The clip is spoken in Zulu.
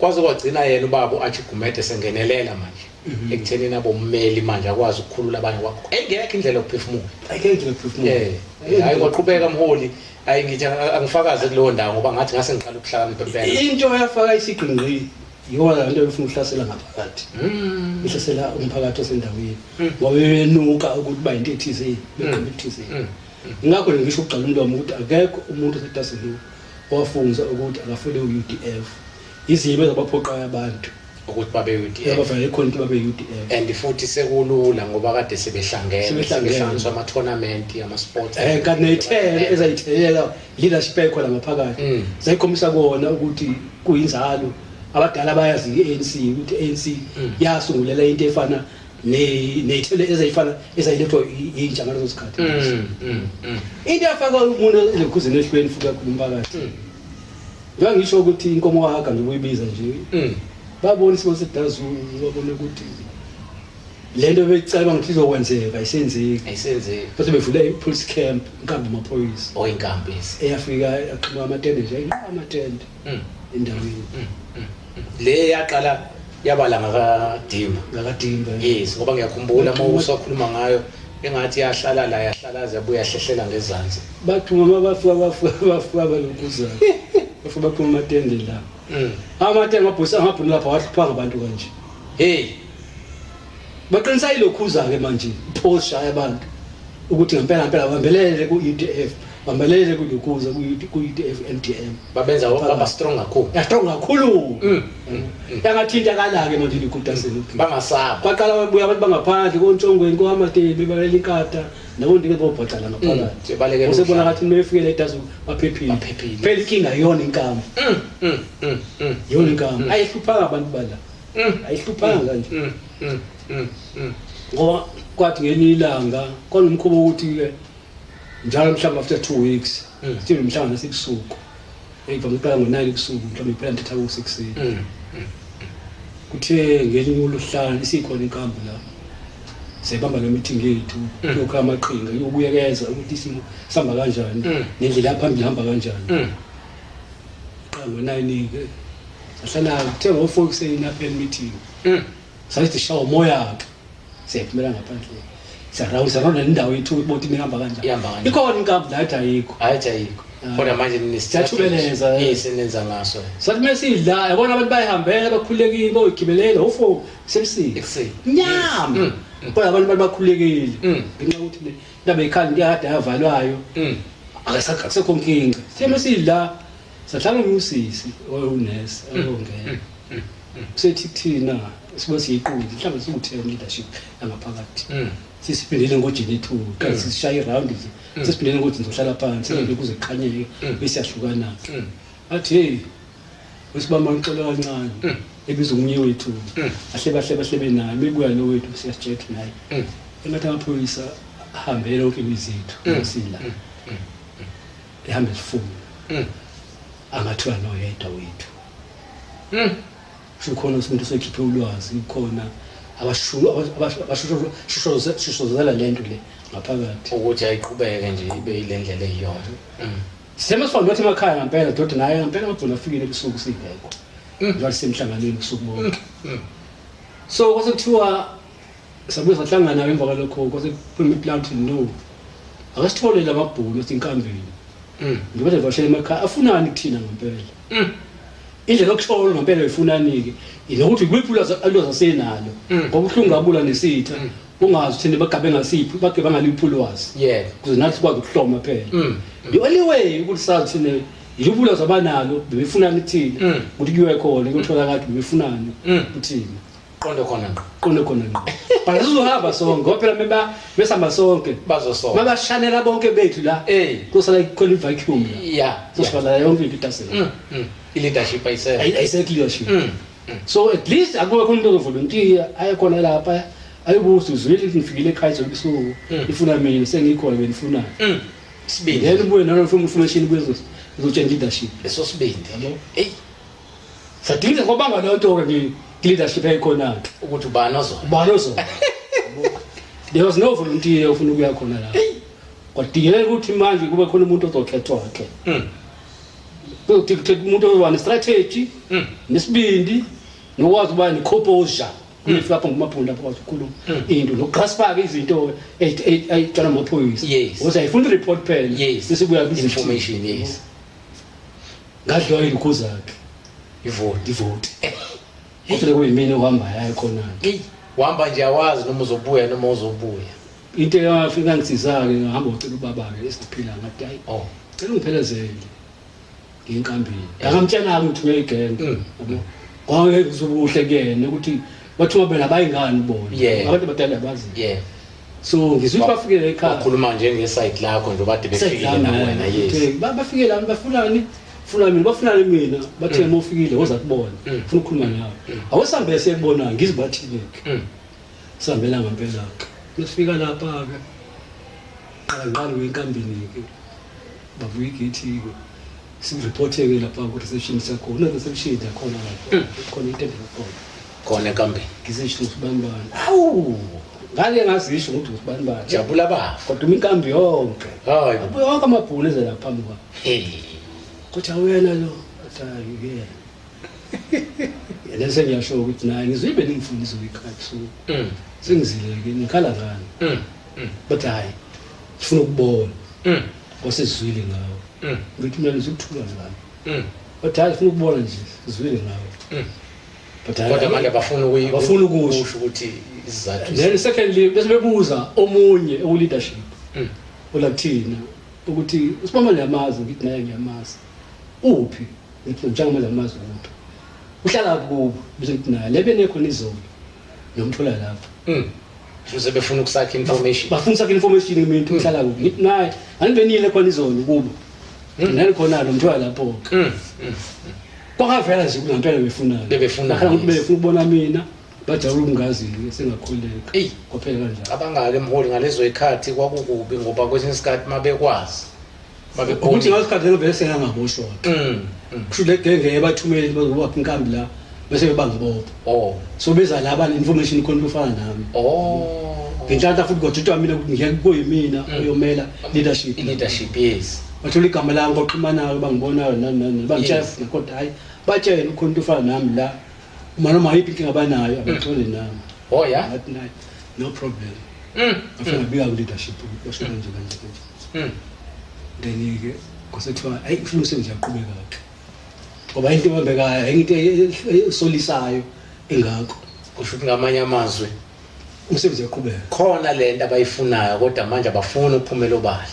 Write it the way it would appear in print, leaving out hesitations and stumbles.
Kwaze kwagcina yena ubaba u-Archie Gumede sengenelela manje ekuthenini abommeli manje akwazi ukukhulula abanye kwakho. Engekho indlela yokuphefumula. Ayikho indlela yokuphefumula. Hayi kwaqhubeka mholi. Hayi ngithi angifakaze kuleyo ndawo ngoba ngathi ngase ngiqala ukuhlakanipha impela. Into eyafaka isigqingqi iyona lento efuna ukuhlasela ngaphakathi. Ihlasela umphakathi osendaweni. Ngoba benuka ukuthi bayinto ethize, beqembu ethize. Ngakho nje ngisho ukugcala umlomo ukuthi akekho umuntu oseDassenhoek owafunza ukuthi akafune u-UDF. Izimo ezabaphoqayo abantu ukuthi babe UDF. Abavele khona ukuthi babe UDF. And futhi sekulula ngoba kade sebehlangene, Sebehlangene. sebehlanganiswa ama-tournament, ama-sports. Kanti ney'thelo ezayitheyela leadership ekhona ngaphakathi zayikhombisa kona ukuthi kuyinzalo abadala bayazi i-ANC ukuthi i-ANC yasungulela into efana ney'thelo ezayifana ezayilethwa yintsha ngaleso sikhathi. Into yafaka umuntu elokhuzeni ehlweni futhi kakhulu umphakathi. Njengoba ngisho ukuthi inkomo kaHaga nje ubuyibiza nje. Babona isimo seDazulu, babona ukuthi lento beyicabanga ukuthi izokwenzeka ayisenzeki. Ayisenzeki. Bese bevule i-police camp, inkambi yamaphoyisa. Oh, inkambi yes. Eyafika yaxhuma amatende nje, ayinqaba amatende endaweni. Le yaqala yabala ngakadimba. Ngakadimba. Yes, ngoba ngiyakhumbula uma usakhuluma ngayo engathi yahlala la yahlala yabuya yahlehlela ngezansi. Bathuma bafika bafika bafika balokuzana. Bafika baphuma amatende la. Amatende ngabhusa ngabhuna lapha wahlupha ngabantu kanje. Hey. Baqinisa ilokhuza ke manje ipost shaya abantu ukuthi ngempela ngempela bambelele ku UDF, bambelele kulokhuza ku UDF MDM. Babenza baba strong kakhulu. Ya strong kakhulu. Yangathintakala ke manje ilikudaseni. Bangasaba. Kwaqala babuya abantu bangaphandle kontshongweni kwamatebe bebalela inkatha nabondike bobhoca la ngaphakathi. Sebalekela Usebona ngathi mefikele edazu baphephile. Baphephile. Phela inkinga iyona inkambu. Iyona inkambu. Ayihluphanga abantu bala. Ayihluphanga kanje. Ngoba kwathi ngelinye ilanga kwanomkhuba ukuthi ke njalo mhlawumbe after 2 weeks sibe nomhlangano ebusuku. Eyivame ukuqala ngo-9 ebusuku mhlawumbe iphela ntatha ku-6. Kuthe ngelinye uluhlanu isikhona inkambu la. Siyibamba le meeting yethu kuyokha amaqhinga yokubuyekeza ukuthi isimo sihamba kanjani nendlela yaphambili ihamba kanjani. Qala ngo-9 ke sahlala kuthe ngo-4 ekuseni yaphela meeting. Sathi sishawa umoya ke. Siyaphumela ngaphandle. Siyarawunda siyarawunda nendawo yethu ukuthi ihamba kanjani. Ihamba kanjani. Ikhona inkambu la ethi ayikho. Hayi ayikho. Kodwa manje Siyathubeleza, eh. Yes, nenza ngaso. Sathi mesidla yabona abantu bayihambela bakhululekile boyigibelela ofo sebusuku. Ekuseni. Nyama. Kodwa abantu bakhululekile. Ngenxa yokuthi le indaba yekhaya into yakade yavalwayo. Akasekho nkinga. Sithe mesidla sahlala usisi oyunesi oyongena. Sethi kuthina sibe siyiqulu mhlawumbe siwu-10 leadership yangaphakathi. Sisiphindele ngojini 2 kanti sisishaya i-round nje. Sesiphindele ngojini sohlala phansi kuze kukhanyeke bese siyahlukana. Athi hey wesibamba ngixola kancane ebiza omunye wethu ahle bahle bahle benaye bebuya lo wethu siyasitshela naye engathi amaphoyisa ahambele yonke imizi yethu sila ehambe sifuna angathiwa noyedwa wethu kusho khona umuntu osekhiphe ulwazi khona abashushozela lento le ngaphakathi ukuthi ayiqhubeke nje ibe yile ndlela eyiyona. Sithemba sifana nothi emakhaya ngempela doda naye ngempela ngagcina afikile ebusuku singekho. Njengoba sisemhlanganweni ubusuku bonke. So kwase kuthiwa sabuye sahlangana emva kwalokho kwase kuphuma iplan ukuthi no. Ake sithole lamabhunu esinkambeni. Njengoba bashela emakhaya afunani kuthina ngempela. Indlela yokushona ngempela ifunani-ke inokuthi ikuphi ulwazi ulwazi asenalo ngoba ubuhlungu ngabula nesitha ungazi uthini bagabe ngasiphi bagabe ngaliphi ulwazi Yebo. ukuze nathi sikwazi ukuhloma phela the only way ukuthi sazi thina yiluphi ulwazi abanalo bebefunani kuthina ukuthi kuyiwe khona kuyotholakala ukuthi bebefunani kuthina Qonde khona ngqo. Qonde khona ngqo. But sizohamba sonke ngoba phela meba besihamba sonke. Bazosoka. Mabashanela bonke bethu la. Eh. Kusala khona i-vacuum la. Yeah. Sosivala yonke into idasela. I-leadership ayisekho. Ayisekho leadership. So at least akube khona into ozovolunteer aye khona lapha ayobuza uzwile ukuthi ngifikile ekhaya izolo ebusuku ifuna mina sengikhona benifunani. Isibindi. Then ubuye nalo information ubuye uzotshela leadership. Leso sibindi. Yabo. Ey, Sadinga kwabanga leyo nto ke leadership eyikhona ke. Ukuthi ubani ozona. Ubani ozona. There was no volunteer ofuna ukuya khona la. Kwadingeka ukuthi manje kube khona umuntu ozokhethwa ke. Kuyokuthi umuntu ozoba ne-strategy nesibindi nokwazi ukuba ne-composure uyefika lapho ngumabhunu lapho kwazi ukukhuluma into nokugraspa-ke izinto ayitshala amaphoyisa. Ukuthi ayifuni i-report phela. Bese kuya information, yes. Ngadliwa iy'lukhu zakhe. Ivoti. Ivoti. Kodwa kuyimina okuhambayo hayi khona-ke. Eyi, uhamba nje awazi noma uzobuya noma uzobuya. Into eyafika ngisiza-ke ngahamba ngocela ubaba-ke esiphila ngathi hayi. Oh. Cela ungiphelezele. Ngenkambini. Ngangamtshela-ke ngithunywe igenge. Yabo. Kwake kuzobuhle kuyena ukuthi bathuma bena bayingani bona. Abantu abadala abazi. So ngizwe ukuthi bafikele ekhaya. Wakhuluma nje ngeside lakho nje bade befikile na wena, yes. Bafike la bafunani? Funa mina, bafunani mina? Bathe uma ufikile woza kubona. Funa ukukhuluma nawe. Awusambe siyekubona ngizibathile ke. Sihambela ngempela ke. Mesifika lapha ke. Qala ngiqala uyinkambini ke. Bavuka igethi ke. Sireporte ke lapha ku reception sakhona, reception yakhona lapha. Khona intende yakhona. Khona enkambini. Ngizisho usibani bani. Awu! Ngale ngazisho ukuthi usibani bani. Jabula baba. Kodwa inkambi yonke. Hayi. Abuye wonke amabhunu eze lapha phambi kwami. Hey. Kuthi awuyena lo. Athi hayi uyena. Yena sengiyasho ukuthi naye ngizoyibe ningifundise uyikhaya ebusuku. Sengizile ke ngikhala ngani. But hayi sifuna ukubona. Wasizwile ngawe. Ngithi mina ngizokuthula ngani. But hayi sifuna ukubona nje sizwile ngawe. But hayi kodwa manje abafuna ukuyi abafuna ukusho ukuthi isizathu. Then secondly bese bebuza omunye owu leadership. Olathina ukuthi usibamba ngiyamazi ngithi naye ngiyamazi. Uphi? Ngithi njengamanje amazi uphi? Uhlala kubo bese ngithi naye lebe nekhona izolo nomthola lapha. Fuze befuna ukusakha information. Bafuna ukusakha information umuntu uhlala kuphi. Ngithi naye anibenile khona izolo kubo. Nani khona lo mthola lapho. Kwakavela nje ngempela befunana. Bebefuna. Bakhala ukuthi befuna ukubona mina. Bajabula ukungazi sengakhuleka. Ey, kwaphela kanjalo. Abangake mholi ngalezo ikhathi kwakukubi ngoba kwesinye isikhathi mabekwazi. Mabebona. Ukuthi ngasikhathi lelo vele sengangaboshwa. Kusho le genge ebathumele bazoba inkambi la bese bebangibopha. Oh. So beza la bane information khona ufana nami. Oh. Ngenhlanhla futhi kodwa mina ukuthi ngiyeke kuyimina uyomela leadership. Leadership, yes. Bathola igama lami baxhumanayo bangibonayo nani nani bangitshela futhi kodwa hayi batshele ukhona into ofana nami la. Uma noma yiphi inkinga abanayo abaxole nami. Oh yeah. Ngathi nayi no problem. Ngafika ngabika ku leadership ukuthi basho kanje kanje kanje. Then ke kwasethiwa hayi ufuna umsebenzi uyaqhubeka ke. Ngoba into ebambekayo into esolisayo engakho. Kusho ukuthi ngamanye amazwi umsebenzi uyaqhubeka. Khona lento abayifunayo kodwa manje abafuni ukuphumela obala.